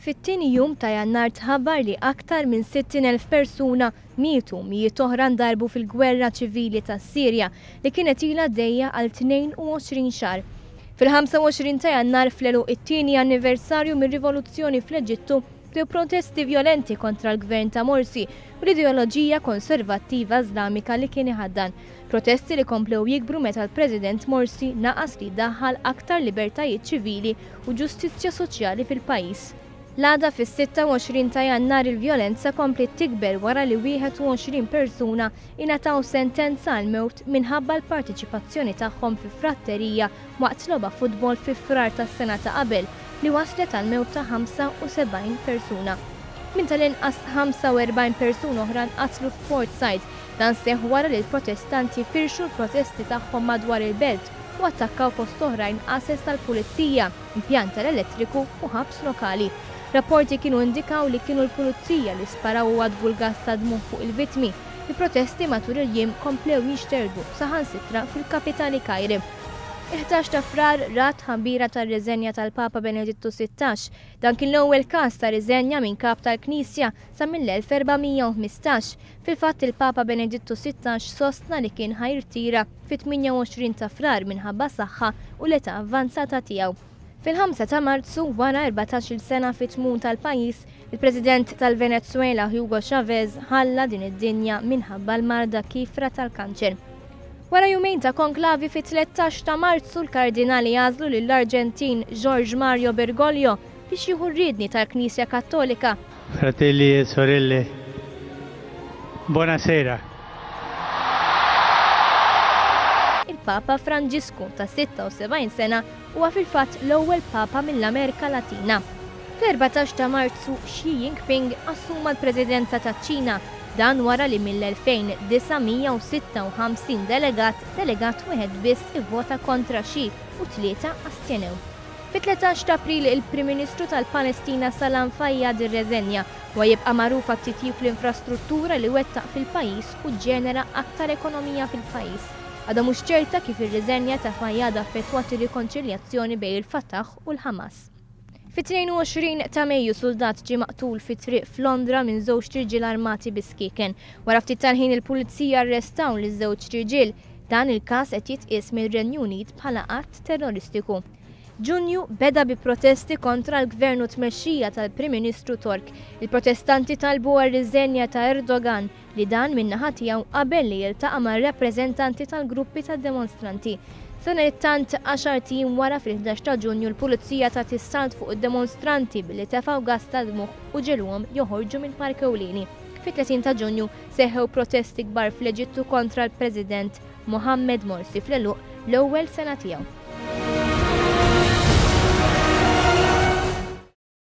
Fit-tieni jum ta' Jannar tħabbar li aktar minn 60,000 persuna mietu u mijiet oħra ndarbu fil-gwerra ċivili tas-Sirja li kienet ilha għaddejja għal 22 xahar. Fil-25 ta' Jannar fl-għeluq it-tieni anniversarju mir-rivoluzzjoni fl-Eġittu bdew protesti vjolenti kontra l-gvern ta' Morsi u l-ideoloġija konservattiva Iżlamika li kien iħaddan. Protesti li komplew jikbru meta l-President Morsi naqas li jdaħħal aktar libertajiet ċivili u ġustizzja soċjali fil-pajjiż. L-għada fis-26 ta' Jannar il-vjolenza kompliet tikber wara li 21 persuna ingħataw sentenza għall-mewt minħabba l-parteċipazzjoni tagħhom fi fratterija waqt logħba futbol fi Frar tas-sena ta' qabel li wasslet għall-mewt ta' 75 persuna. Minn tal-inqas 45 persuna oħra nqatlu f'Port Said. Dan seħħ wara li l-protestanti firxu l-protesti tagħhom madwar il-belt u attakkaw fost oħrajn għases tal-pulizija, impjant tal-elettriku u ħabs lokali. Rapporti kienu indikaw li kienu l-pulizija li sparaw u għaddbu l-gass tad-dmugħ fuq il-vittmi. Il-protesti matul il-jiem komplew jinxterdu saħansitra fil-kapitali Kajr. Il-11 ta' Frar ra t-tħabbira tar-riżenja tal-Papa Benedittu 16. Dan kien l-ewwel każ ta' riżenja minn kap tal-Knisja sa mill-1415. Fil-fatt il-Papa Benedittu 16 sostna li kien ħa jirtira fit-28 ta' Frar minħabba saħħa u l-età avvanzata tiegħu. Fil-5 ta' Marzu, wara 14-il sena fit-tmun tal-pajjiż, il-President tal-Venezwela Hugo Chavez ħalla din id-dinja minħabba l-marda kiefra tal-kanċer. Wara jumejn ta' konklavi fit-13 ta' Marzu l-kardinali għażlu lill-Arġentin Jorge Mario Bergoglio biex jieħu r-riedni tal-Knisja Kattolika. Fratelli e sorelle, buonasera. Il-Papa Franġisku ta' 76 sena huwa fil-fatt l-ewwel Papa mill-Amerika Latina. Fl-14 ta' Marzu, Xi Jinping assuma l-Presidenza taċ-Ċina, dan wara li mill-2,956 delegat, delegat wieħed biss ivvota kontra Xi u tlieta astjenew. Fit-13 ta' April, il-Prim Ministru tal-Palestina Salam Fayyad irreżenja. Huwa jibqa' magħruf għat-titjib fl-infrastruttura li wettaq fil-pajjiż u ġġenera aktar ekonomija fil-pajjiż. Għadha mhux ċerta kif ir-riżenja ta' Fayyad affettwat ir-rikonċiljazzjoni bejn il-Fatah u l-Hamas. Fit-22 ta' Mejju suldat ġie maqtul fi triq f'Londra minn żewġt irġiel armati bi skieken. Wara ftit tal-ħin il-pulizija arrestaw liż-żewġt irġiel. Dan il-każ qed jitqies mir-Renju Unit bħala att terroristiku. Ġunju beda bi protesti kontra l-gvern u t-tmexxija tal-Prim Ministru Tork. Il-protestanti talbu għar-riżenja ta' Erdogan li dan min-naħa tiegħu qabel li jiltaqa' mar-rappreżentanti tal-gruppi tad-demonstranti. Sadanittant, għaxart ijiem wara fil-11 ta' Ġunju l-pulizija tat is-salt fuq id-demonstranti billi tefgħu gass tad-dmugħ u ġegħluhom joħorġu mill-park ewlieni. Fit-30 ta' Ġunju seħħew protesti kbar fl-Eġittu kontra l-President Mohammed Morsi fl-għeluq l-ewwel sena tiegħu.